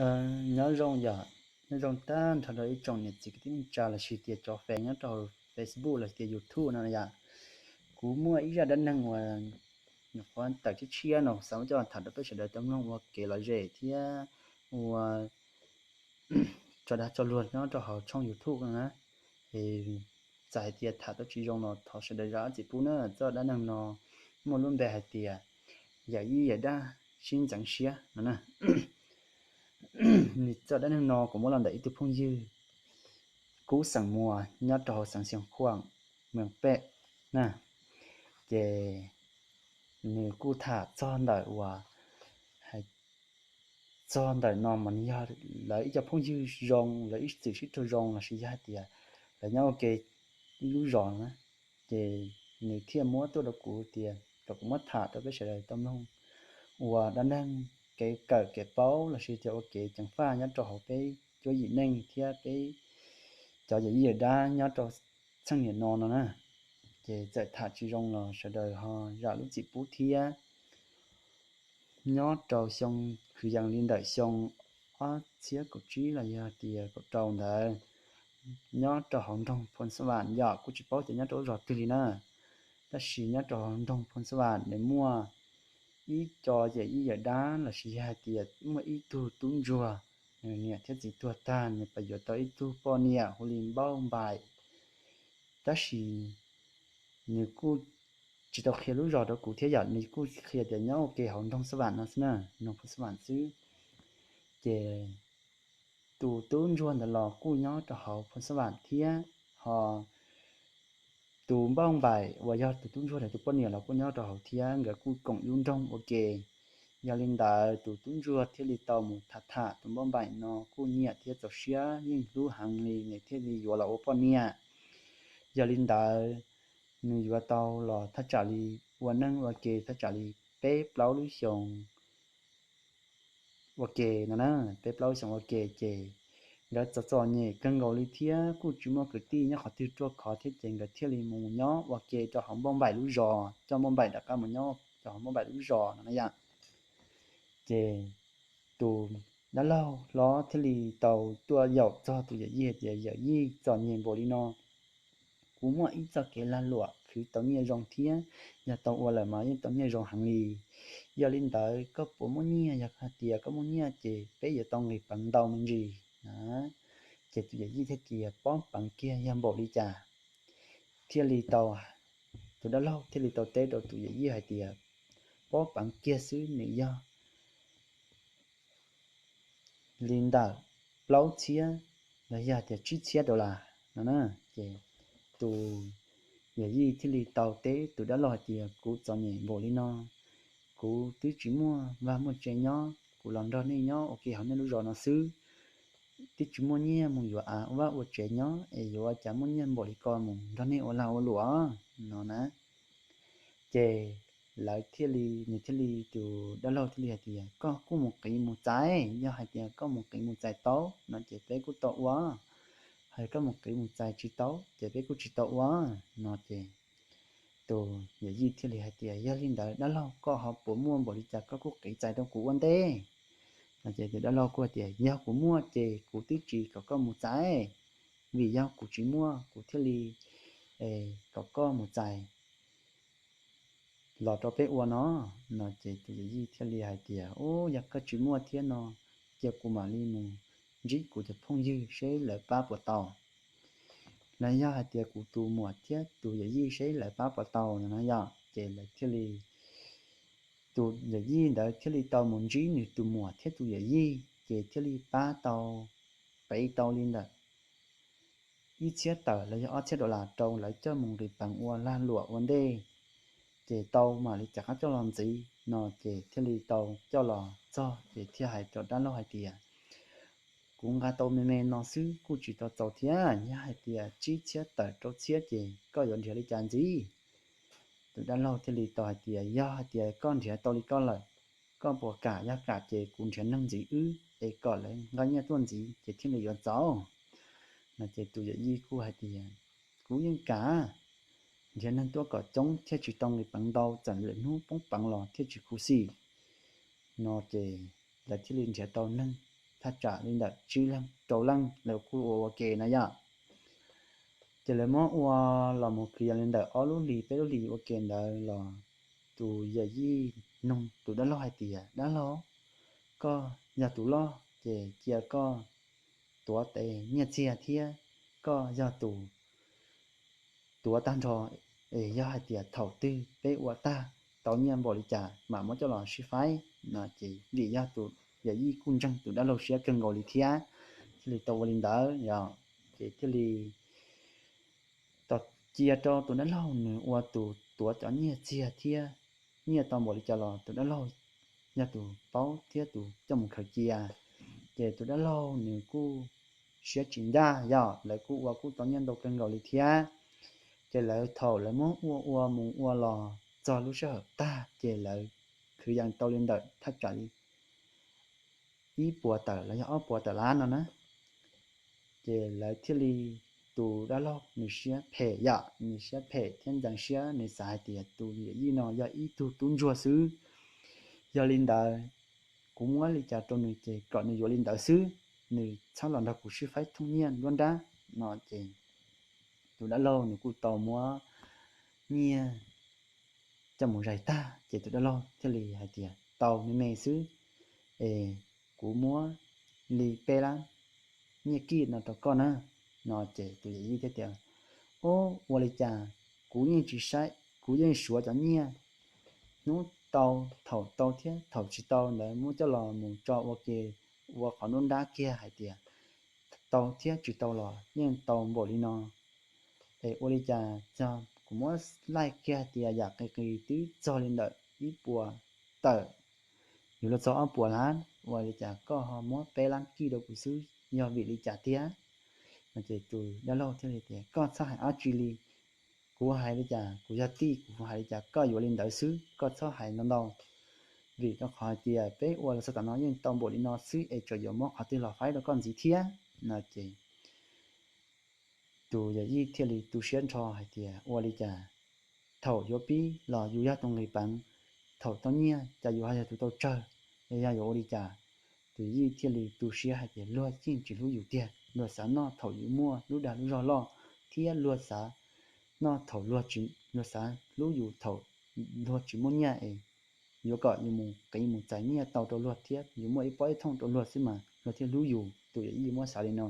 Nyob zoo yom, nyob zoo tag nrho rau ib tsoom niam txiv kwv tij neej tsa los sis tias cov fans nyob rau Facebook los sis tias YouTube no yom. Kuv muaj ib zaj dab neeg uas nyuam qhuav tawm tshiab tshiab no xav coj los tham rau peb sawv daws tau mloog ua kev lom zem thiab ua tso dag tso luag nyob rau hauv tshooj YouTube no na. Es txawm hais tias tham tau tsis zoo los thov sawv daws zam txim pub na. Txoj dab neeg no muaj lub npe hais tias yawm yij yawm dab sib ntxeev siab no na. Nws txoj dab neeg no kuv muab los ntawm ib tug phooj ywg kub xeem Muas nyob rau hauv xeev Xiav Khuam, Mees Pem na. Ces nws kuj tham txog ntawm uas, hais txog ntawm no mas nws yog lawv ib co phooj ywg zoo, lawv ib txwm sib raug zoo los sis yog hais tias lawv nyob ua ke ib lub zos na. Ces nws thiaj muab tuaj rau kuv tias kom kuv muab tham rau peb sawv daws tau mloog ua dab neeg kev kawm kev paub los sis tias ua kev ceev faj nyob rau hauv peb cuab yim neej thiab peb cov yawm yij yawm dab nyob rau txheej niam no no na. Ces txawm tham tsis zoo los sawv daws ho zam lub txim pub thiab. Nyob rau xyoo, kwv yees li ntawm xyoo ob txhiab kaum tsib los yog tias kaum rau ntawd, nyob rau hauv nroog Phoos Xab Vam yom, kuj tsis paub tias nyob rau lub zos twg li na. Tab sis nyob rau hauv nroog Phoos Xab Vam nws muaj ib co yawm yij yawm dab los sis yog hais tias muaj ib tug tub ntsuag, nws niam thiab txiv tuag tag, nws pheej yuav tau ib tug poj niam hu li Npauj Npaim. Tab sis nws kuj tsis tau qhia lub zos rau kuv thiab yom, nws kuj qhia tias nyob ua ke hauv nroog Xab Vam no xwb na, nroog Phoos Xab Vam xwb. Ces tus tub ntsuag ntawd los kuj nyob rau hauv Phoos Xab Vam thiab, ho tus Npauj Npaim uas yog tus tub ntsuag ntawd tus poj niam los kuj nyob rau hauv thiab, nkawd kuj koom lub nroog ua ke. Yog li ntawd tus tub ntsuag thiaj li tau mus tham tham tus Npauj Npaim no kuj nyiam thiab txaus siab yeej hlub heev li, nws thiaj li yuav los ua poj niam. Yog li ntawd nws yuav tau los thaj tsam li ua neej ua ke thaj tsam li peb plaub lub xyoo ua ke no na, peb plaub lub xyoo ua ke ces nkawd txom txom nyem kawg nkaus li thiab kuj tsis muaj kwv tij nyob qhov twg ruaj khov thiab ces nkawd thiaj li mus nyob ua ke rau hauv Npauj Npaim lub zos, coj Npauj Npaim rov qab mus nyob rau hauv Npauj Npaim lub zos no na yom. Ces tus dab laug hlob thiaj li tau tuaj yaum txog tus yawm yij hais tias, yawm yij, txom nyem npaum li no, kuv muaj ib txoj kev lag luam khwv tau nyiaj zoo thiab, yog tau ua lawm mas yeej tau nyiaj zoo heev li. Yog li ntawd koj puas muaj nyiaj? Yog hais tias koj muaj nyiaj ces peb yuav tau nqis peev ntau me ntsis na. Ces tus yawm yij thiaj tias, pob peev kiag yog npaum li cas? Thiaj li tau, tus dab laug thiaj li tau teb rau tus yawm yij hais tias, pob peev kiag xwb nws yog li ntawm plaub txhiab los yog tias tsib txhiab dollar no na. Ces tus yawm yij thiaj li tau teb tus dab laug hais tias, kuv txom nyem npaum li no, kuv twb tsis muaj vaj muaj tsev nyob, kuv los nrog nej nyob ua ke hauv nej lub zos no xwb, twb tsis muaj nyiaj mus yuav av ua vaj ua tsev nyob es yuav ua cas muaj nyiaj npaum li ko mus nrog nej ua lag ua luam no na. Ces lawv thiaj li, nws thiaj li, tus dab laug thiaj li hais tias, koj kuj mus qiv mus txais, yog hais tias koj mus qiv mus txais tau no ces peb kuj tau ua, hos koj mus qiv mus txais tsis tau ces peb kuj tsis tau ua no. Ces tus yawm yij thiaj li hais tias, yog li ntawd dab laug, koj ho puas muaj npaum li cas koj kuj qiv txais rau kuv ua ntej no. Ces tus dab laug kuj hais tias, yog kuv muaj ces kuv twb tsis kom koj mus txais, vim yog kuv tsis muaj kuv thiaj li kom koj mus txais los rau peb ua no no. Ces tus yawm yij thiaj li hais tias, u, yog koj tsis muaj thiab no, cia kuv mam li mus ntsib kuv cov phooj ywg seb lawv pab puas tau, los yog hais tias kuv tus muam thiab tus yawm yij seb lawv pab puas tau no na yom. Ces lawv thiaj li, tus yawm yij ntawd thiaj li tau mus ntsib nws tus muam thiab tus yawm yij ces thiaj li pab tau, pev tau li ntawm ib txhiab tawm los yog ob txhiab dollar rau lawv coj mus nqis peev ua lag luam ua ntej, ces tau mam li rov qab coj los ntxiv no. Ces thiaj li tau coj los txog ces thiaj hais rau dab laug hais tias, kuv nqa tau me me no xwb kuj tsis tau txaus thiab, yog hais tias tsib txhiab tawm rau txhiab ces koj yuav nrhiav li cas ntxiv? Tus dab laug thiaj li tau hais tias, yog hais tias koj nrhiav tau li koj lawm, koj puas kam? Yog kam ces kuv nrhiav neeg ntxiv wb es kom lawv nqa nyiaj tuaj ntxiv ces thiaj li yuav txaus no. Ces tus yawm yij kuj hais tias, kuv yeej kam, nrhiav neeg tuaj kom coob thiaj tsis tau nqis peev ntau, txawm lwm hnub poob peev los thiaj tsis khuv xim no. Ces lawv thiaj li nrhiav tau neeg thaj tsam li ntawm tsib leeg rau leej lawv kuj ua ua ke na yom. Ces lawv muab ua los mus kiag li ntawm ob lub hlis peb lub hlis ua ke ntawd los tus yawm yij nug tus dab laug hais tias, dab laug, koj yog tus loj ces cia koj tuav tes nyiaj txiag thiab koj yog tus tuav tag nrho, es yog hais tias thaum twg peb ua tag tau nyiaj npaum li cas mam muab coj los sib faib no ces vim yog tus yawm yij kuj ntseeg tus dab laug siab kawg nkaus li thiab, thiaj li tau ua li ntawd yom. Ces thiaj li tau cia rau tus dab laug nws ua tus tuav cov nyiaj txiag thiab nyiaj tau npaum li cas los tus dab laug yog tus paub thiab tus coj mus khaws cia. Ces tus dab laug nws kuj siab tsis ncaj yom, lawv kuj ua kuj tau nyiaj ntau kawg nkaus li thiab. Ces lawv thaum lawv muab ua ua mus ua los txog lub sij hawm tag ces lawv khwv yees tau li ntawm thaj tsam li ib puas tawm los yog ob puas tawm lab no na. Ces lawv thiaj li, tus dab laug nws siab phem yom, nws siab phem thiab ntxeev siab, nws xav hais tias tus yawm yij no yog ib tug tub ntsuag xwb. Yog li ntawd, kuv muab li cas rau nws ces kom nws yuav li ntawd xwb, nws txhob los nrog kuv sib faib thooj nyiaj nruab nrab no ces tus dab laug nws kuj tau muab nyiaj coj mus zais tag ces tus dab laug thiaj li hais tias tau me me xwb, es kuv muab li peb lab nyiaj kij no rau koj na. No ces tus yawm yij thiaj tias, ub, ua li cas kuv yeej tsis saib, kuv yeej suav cov nyiaj, hnub tau, thaum tau thiab thaum tsis tau ntawd muab coj los mus tso ua ke, ua qhov nruab nrab kiag hais tias tau thiab tsis tau los yeej tau npaum li no. Es ua li cas txog kuv muab laij kiag tias yam qis qis twb txog li ntawm ib puas tawm, yuav luag txog ob puas lab, ua li cas koj ho muab peb lab kij rau kuv xwb, yog vim li cas tiag? No ces tus dab laug thiaj li tias, koj txhob hais dab tsi li, kuv hais li cas kuv yog tij, kuv hais li cas koj yuav li ntawd xwb, koj txhob hais ntau ntau, vim rau qhov hais tias peb ua los txog tam no yeej tau npaum li no xwb es tseem yuav muab qhov twg los faib rau koj ntxiv thiab. No ces tus yawm yij thiaj li tu siab nrho hais tias ua li cas thaum yuav pib los yus yog tus nqis peev, thaum tau nyiaj cas yus ho yog tus tau tsawg, es yog yuav ua li cas? Tus yij thiaj li tu siab hais tias luag yeej tsis hlub yus tiag, luag xav noj thaum yus muaj lub dag lub zog loj, thiab luag xav noj thaum luag tsis, luag xav hlub yus thaum luag tsis muaj nyiaj es yuav kom yus mus qiv mus txais nyiaj tau rau luag thiab yus muaj ib pob ib thooj rau luag xwb mas luag thiaj hlub yus. Tus yawm yij muab xav li no,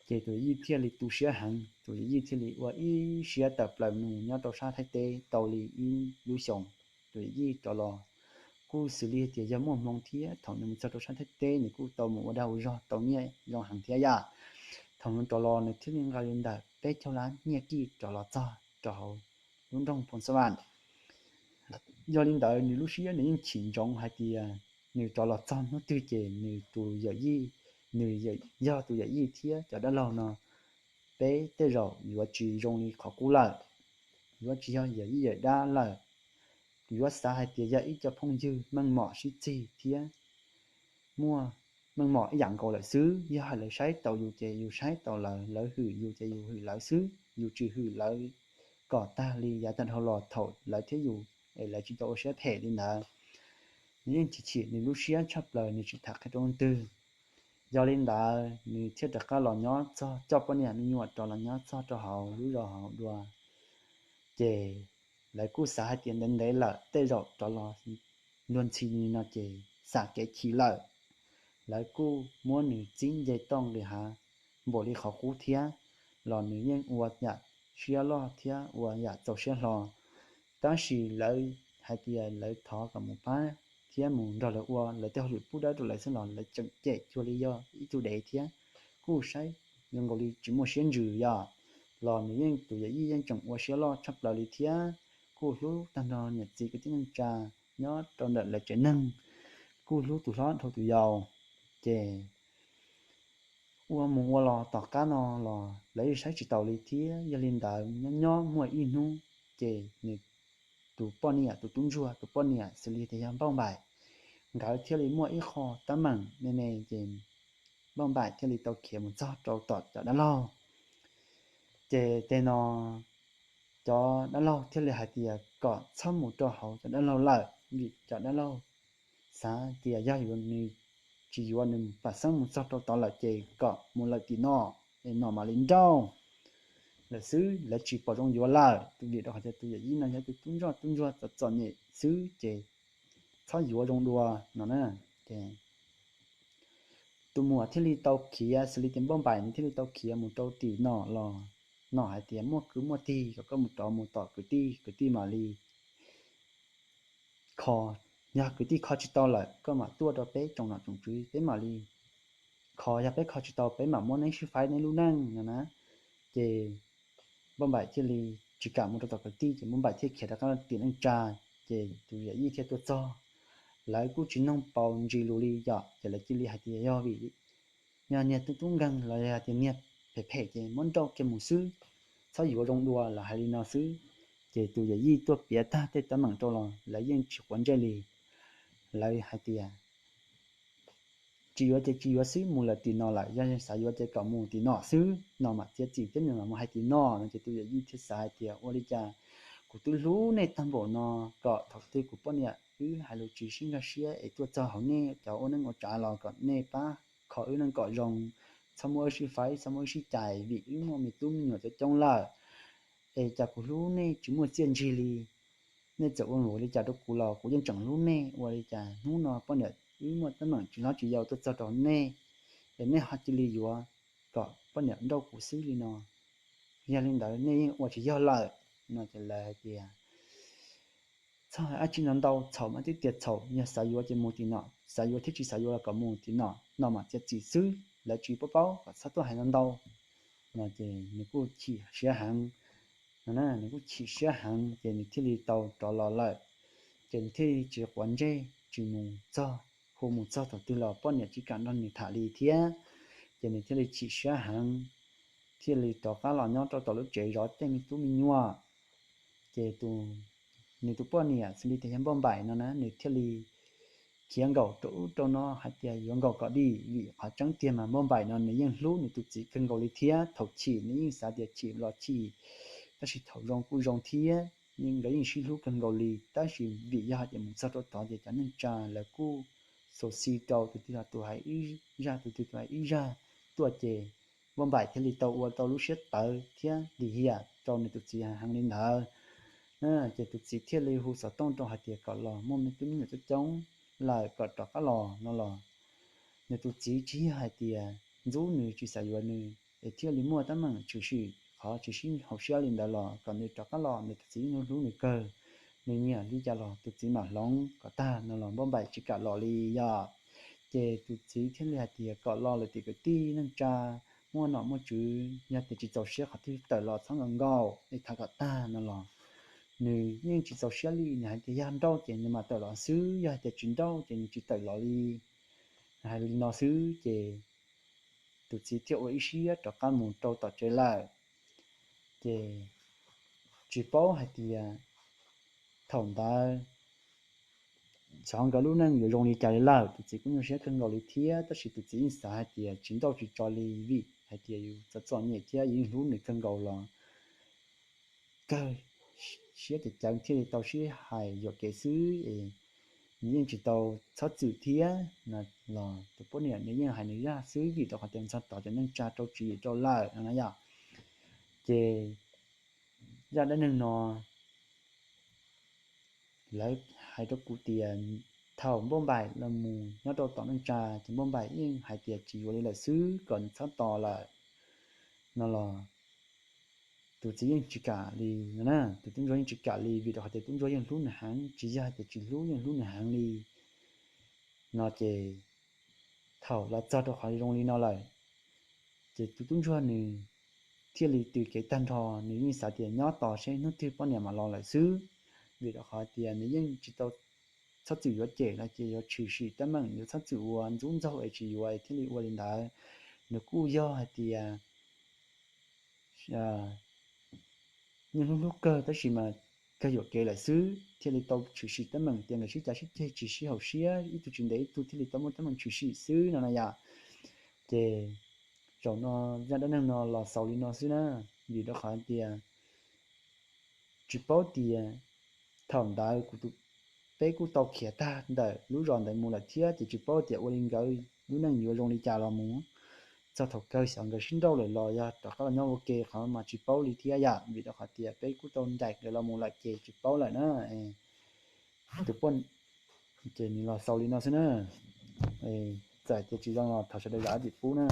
ces tus yawm yij thiaj li tu siab heev, tus yawm yij thiaj li ua ib siab tawm plaws mus nyob rau sab Thaib teb tau li ib lub xyoos. Tus yawm yij rov los kuj xws li tias yog muaj hmoo thiab thaum nws mus txog rau sab Thaib teb nws kuj tau mus ua dag ua zog tau nyiaj zoo heev thiab yom. Thaum nws rov los nws thiaj li nqa li ntawm peb caug lab nyiaj kij rov los txog rau hauv lub nroog Phoos Xab Vam. Yog li ntawd nws lub siab nws yeej chim ntsoov hais tias nws rov los txog hnub twg ces nws tus yawm yij, nws yog tus yawm yij thiab cov dab laug no, peb tej zaum yuav tsis zoo li qhov qub lawm, yuav tsis yog yawm yij yawm dab lawm, yuav xav hais tias yog ib co phooj ywg meej mom sib txig thiab muaj meej mom ib yam nkaus lawm xwb. Yog hais lawv saib taus yus ces yus saib taus lawv, lawv hwm yus ces yus hwm lawv xwb, yus tsis hwm lawv kom tag li yav tag dhau los thaum lawv thiab yus es lawv tsis tau ua siab phem li ntawd. Nws yeej chim chim nws lub siab tshaj plaws, nws tsis tham qhia rau leej twg. Yog li ntawd nws thiaj rov qab los nyob txog, coj poj niam me nyuam rov los nyob txog rau hauv lub zos hauv dua. Ces lawv kuj xav hais tias ntev ntev lawm tej zaum rov los luag ntxhi li no ces xam kev chim lawm. Lawv kuj muab nws txib nce toj nqis hav npaum li qhov qub thiab, los nws yeej ua yam siab loj thiab ua yam txaus siab hlo. Tab sis lawv hais tias lawv thov kom mus pab thiab mus nrog lawv ua lawv tej hauj lwm pub dawb rau lawv xwb los lawv tseem cem cuag li yog ib tug dev thiab, kuj saib zoo nkaus li tsis muaj siab ntsws yom. Los nws yeej, tus yawm yij yeej tseem ua siab loj tshaj plaws li thiab, kuj hlub tag nrho niam txiv kwv tij neej tsa nyob rau ntawm lawv tsev neeg, kuj hlub tus hlob dhau tus yau. Ces ua mus ua los tom qab no los lawv yeej saib tsis taus li thiab. Yog li ntawd nyob nyob muaj ib hnub ces nws tus poj niam, tus tub ntsuag tus poj niam xws li tias yog Npauj Npaim, nkawd thiaj li muaj ib qho teeb meem me me ces Npauj Npaim thiaj li tau khiav mus txog rau tom cov dab laug. Ces tej no cov dab laug thiaj li hais tias kom txhob mus rau hauv cov dab laug lawm, vim cov dab laug xav tias yog yuav nws tsis yuav nws pam xeeb mus txog rau tod lawm ces kom mus lawm tim no, es nom mam li nrauj lawm xwb, lawv tsis pom zoo yuav lawm. Tus vim rau qhov tias tus yawm yij no yog tus tub ntsoj tub ntsuag txom txom nyem xwb ces txhob yuav zoo dua no na. Ces tus muam thiaj li tau khiav, xws li tias Npauj Npaim nws thiaj li tau khiav mus rau tim nom los, nom hais tias muaj kwv muaj tij kom koj mus rov mus tom kwv tij, kwv tij mam li kho, yog kwv tij kho tsis tau lawm koj mam tuaj rau peb tsoom nom tsoom tswv peb mam li kho, yog peb kho tsis tau peb mam muab neb sib faib neb lub neej no na. Ces Npauj Npaim thiaj li tsis kam mus rau tom kwv tij ces Npauj Npaim thiaj khiav rov qab tim neej tsa. Ces tus yawm yij thiaj tuaj txog, lawv kuj tsis noog paus ntsis lus li yom, ces lawv cia li hais tias yog vim yog niag tub tub nkeeg los yog tias niag phem phem ces muab nrauj kiag mus xwb, txhob yuav zoo dua, lawv hais li no xwb. Ces tus yawm yij tuaj piav tag tej teeb meem rau los lawv yeej tsis quav ntsej li. Lawv hais tias tsis yuav ces tsis yuav xwb, mus lawm tim no lawm, yog xav yuav ces kom mus tim no xwb, nom mam txiav txim thiab nws mam mus hais tim no no. Ces tus yawm yij thiaj xav hais tias ua li cas kuv twb hlub nej tag npaum no, kom thaum twg kuv poj niam wb hais lus tsis sib nkag siab es tuaj txog hauv nej cov ua neej ua tsav los kom nej pab kho wb neej kom zoo, txhob muab wb sib faib, txhob muab wb sib cais, vim wb muaj me tub me nyuam coob coob lawm, es cas kuv hlub nej tsis muaj txiaj ntsig li. Nej txawm ua ua li cas rau kuv los kuv yeej tseem hlub nej. Ua li cas hnub no poj niam wb muaj teeb meem tsis hlob tsis yau tuaj txog rau nej, es nej ho cia li yuav kom poj niam nrauj kuv xwb li no? Yog li ntawd nej yeej ua tsis yog lawm no. Ces lawv hais tias txhob hais dab tsi no ntau, txhaum mas twb tias txhaum, yog xav yuav ces mus tim no, xav yuav thiab tsis xav yuav los kom mus tim no, nom mam txiav txim xwb, lawv tsis paub paub kom txhob tuaj hais no ntau no. Ces nws kuj chim siab heev no na, nws kuj chim siab heev ces nws thiaj li tau rov los lawm. Ces nws thiaj li tsis quav ntsej tsis mus txog, hu mus txog thaum twg los poj niam tsis kam nrog nws tham li thiab. Ces nws thiaj li chim siab heev, thiaj li rov qab los nyob rau tom lub tsev zov tej me tub me nyuam. Ces tus, nws tus poj niam xws li tias yog Npauj Npaim no na, nws thiaj li khiav nkaum rau ub rau no hais tias yuav nkaum kom dim, vim qhov tseeb tiag mas Npauj Npaim no nws yeej hlub nws tus txiv kawg nkaus li thiab. Thaum chim nws yeej xav tias chim los chim, tab sis thaum zoo kuj zoo thiab, nkawd yeej sib hlub kawg nkaus li. Tab sis vim yog hais tias mus txog rau tod ces cov neej tsa lawv kuj xauv xi rau tus twg los tus hais ib zaj, tus twg tus hais ib zaj tuaj ces Npauj Npaim thiaj li tau ua tau lub siab tawv thiab lim hiam rau nws tus txiv heev li ntawd. Ces tus txiv thiaj li hu xov tooj rau hais tias kom los, muaj me tub me nyuam coob coob lawm kom rov qab los no los. Nws tus txiv tsis yog hais tias ntxub nws tsis xav yuav nws es thiaj li muaj teeb meem tshwm sim qhov tsis sib haum siab li ntawd los kom nws rov qab los, nws tus txiv yeej hlub nws kawg. Nws nyiam li cas los tus txiv mam hloov kom tag no los Npauj Npaim tsis kam los li yom. Ces tus txiv thiaj li hais tias kom los lawm tim kwv tij neej tsa, muaj nom muaj tswv, yog tias tsis txaus siab qhov twg tawm los txhob nkaus nkaus es tham kom tag no los. Nws yeej tsis txaus siab li, nws hais tias yog nrauj ces nws mam tawm los xwb, yog hais tias tsis nrauj ces nws tsis tawm los li. Hais li no xwb ces tus txiv thiaj ua ib siab rov qab mus rau tom tsev lawm. Ces tsis paub hais tias thaum ntawd xyov nkawd lub neej yuav zoo li cas li lawm. Tus txiv kuj nyuaj siab kawg nkaus li thiab, tab sis tus txiv yeej xav hais tias tsis nrauj tsis tso li, vim hais tias yus txom txom nyem thiab yus yeej hlub nws kawg nkaus los kawg siab ces cawv thiaj li tau sib hais yuam kev xwb es nws yeej tsis tau txhob txwm thiab no los tus poj niam nws yeej hais nws zaj xwb, vim rau qhov tias txog tod ces neej tsa rau tswv yim rau lawm no na yom. Ces zaj dab neeg no lawv hais rau kuv tias thaum Npauj Npaim los mus nyob rau tom neej tsa ces Npauj Npaim yeej hais tias tsis yuav li lawm xwb, kom nws txhob tos lawm no los tus txiv yeej tsis kam li no na, tus tub ntsuag yeej tsis kam li, vim rau qhov tias tub ntsuag yeej hlub nws heev, tsis yog hais tias tsis hlub, yeej hlub nws heev li no ces thaum los txog rau qhov zoo li no lawm ces tus tub ntsuag nws thiaj li tws kev tag nrho, nws yeej xav tias nyob tos seb hnub twg poj niam mam los lawm xwb, vim rau qhov tias nws yeej tsis tau txhob txwm yuav cem los ces yuav tshwm sim teeb meem, yuav txhob txwm ua ntxub ntxaug es tsis yuav es thiaj li ua li ntawd. Nws kuj yog hais tias yeej hlub hlub kawg tab sis mas kawg yuam kev lawm xwb, thiaj li tau tshwm sim teeb meem tias nkawd sib cav sib ceg tsis sib haum siab, ib tug tsis ntev ib tug thiaj li tau muaj teeb meem tshwm sim xwb no na yom. Ces zaum no zaj dab neeg no los xaus li no xwb na, vim rau qhov tias tsis paub tias thaum ntawd kuv tus, peb kuj tau khiav tag ntawm lub zos ntawd mus lawm thiab ces tsis paub tias ua li nkawd lub neej yuav zoo li cas los mus. Txog thaum kawg xyov nkawd sib nrauj lawm los yog rov qab los nyob ua ke qhov mas tsis paub li thiab yom, vim rau qhov tias peb kuj tau ncaim nkawd los mus lawm ces tsis paub lawm na. Tus poj ces nws los xaus li no xwb na. Txawm tias tsis zoo los thov sawv daws zam lub txim pub na.